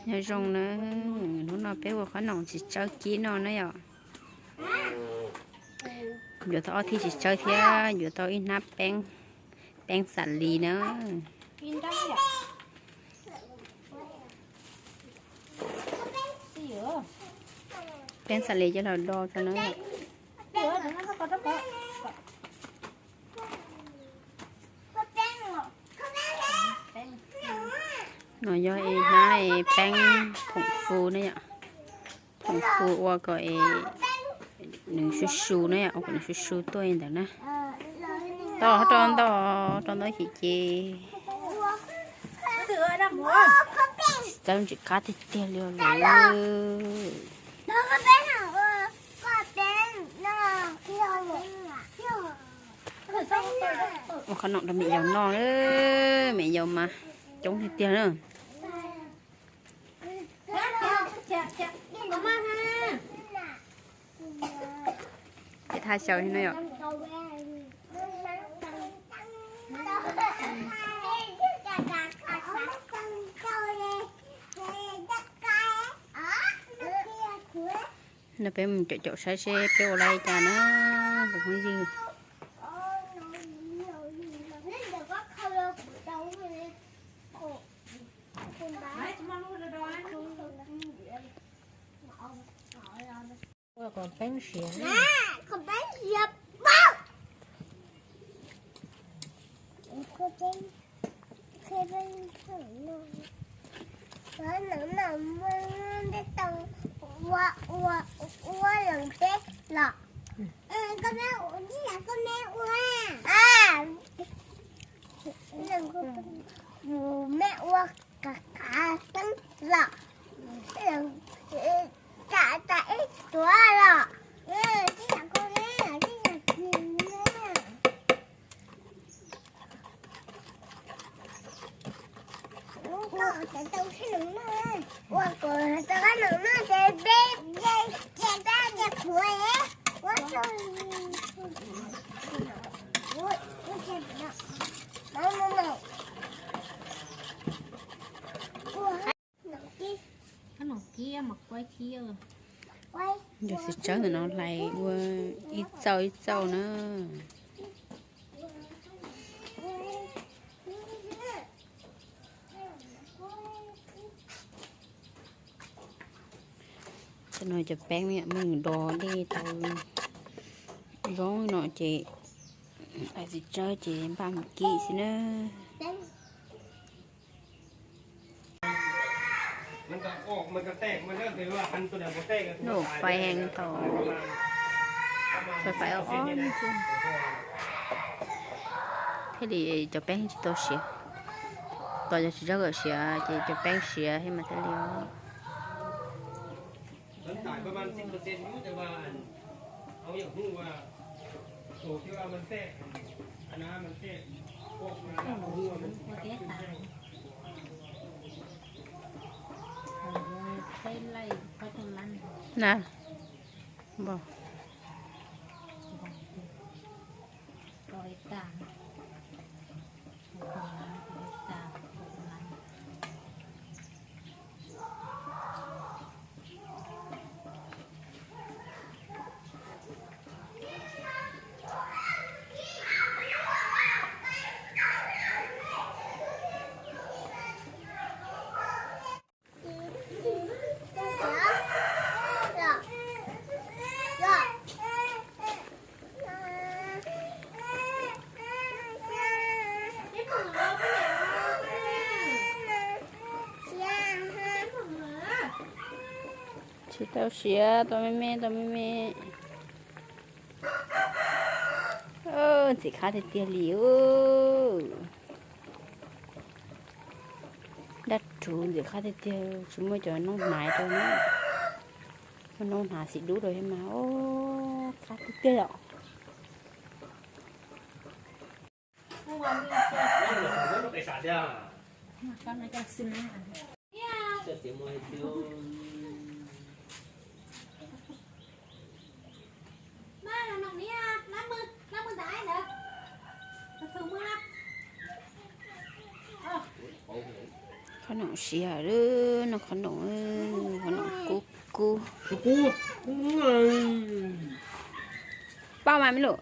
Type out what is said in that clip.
Nyob zoo na, hnub no peb ua qhob noom txiv tsawb kib no na yom. Yuav tau ob thib txiv tsawb thiab yuav tau ib hnab peeb, peeb xam lis na. Peeb xam lis coj los do rau na. No yog es hnab es peeb phoom fu na yom. Phoom fu ua kom es nws su su na yom, ua kom nws su su tuaj li ntawd na. Tau rau ntau, rau ntau ces ces txawb ntsim qab tiag tiag li lawm. Ua qhob noom rau me nyuam noj, me nyuam mas coob tiag tiag na. Ces thaj xyaw no yom. No peb mus caum caum saib seb peb ua lawm li cas na, cov phooj ywg. Ua kom peeb siav. Ua, ua, ua leej peb los. Koj me ua, koj me ua. Mus me ua kav kav xeeb los, tsam tas ib tuav los. Ua kom tau qab noom noj ces peb, ces peb ces qhuav ua Yog txiv tsawb ntawm no hlais ua ib txauj ib txauj na. Cov no cov peeb muaj do dej tau zoo no ces hlais txiv tsawb ces npaj mus kib xwb na. Noj fais heev thaum, fais fais ob ob thiaj li cov peeb tsis tau siav. Tos cov txiv tsawb kom siav ces cov peeb siav thiab mas thiaj li os. Na, npog. Tsis tau siav, tau me me, tau me me. Ntxim qab tiag tiag li. Daj rhuv ntxim qab tiag tiag, tsis muaj cov noob hnav rau na. Muaj noob hnav xim dub rau thiab mas, qab tiag tiag yom. Qhob noom siav, noj qhob noom, qhob noom kub kub. Pauj mas me lug.